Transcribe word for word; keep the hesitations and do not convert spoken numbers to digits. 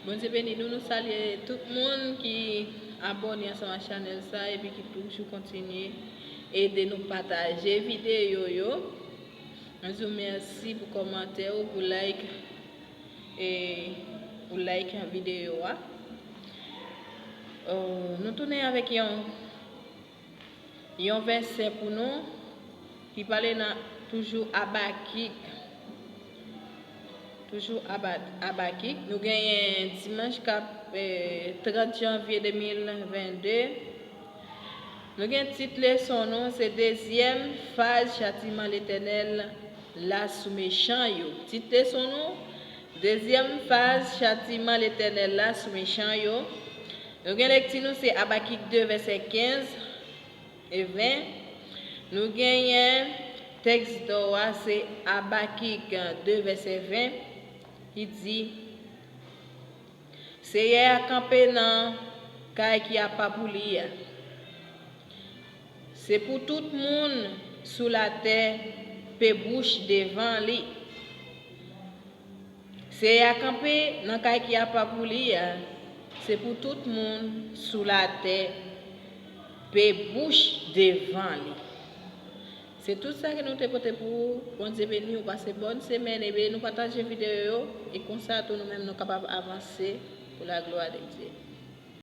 Bondye beni nou, nou salye tout moun ki abòne ansanm ak chanèl sa epi ki toujou kontinye ede nou pataje videyo yo. Mwen di w mèsi pou kòmantè ou, pou like, e pou like videyo a. Euh, nou tounen avèk yon yon vèsè pou nou ki pale nan toujou Abakik. Toujou Aba- Abakik. Nou genyen dimanch k ap eh, trant janvye de mil vennde. Nou gen tit leson nou, se dezyèm faz chatiman Letènèl la sou mechan yo. Tit leson nou, dezyèm faz chatiman Letènèl la sou mechan yo. Nou gen lekti nou se Abakik de vèsè kenz e ven. Nou genyen tèks dò a se Abakik de vèsè ven ki di, Seyè a kanpe nan kay ki apa pou li a. Se pou tout moun sou latè pe bouch devan li. Seyè a kanpe nan kay ki apa pou li a, se pou tout moun sou latè pe bouch devan li. Se tout sa ke nou te pote pou ou. Bondye beni ou, pase bòn semèn, epi nou pataje videyo yo, e konsa tou nou menm nou kapab avanse pou la glwa de Dye.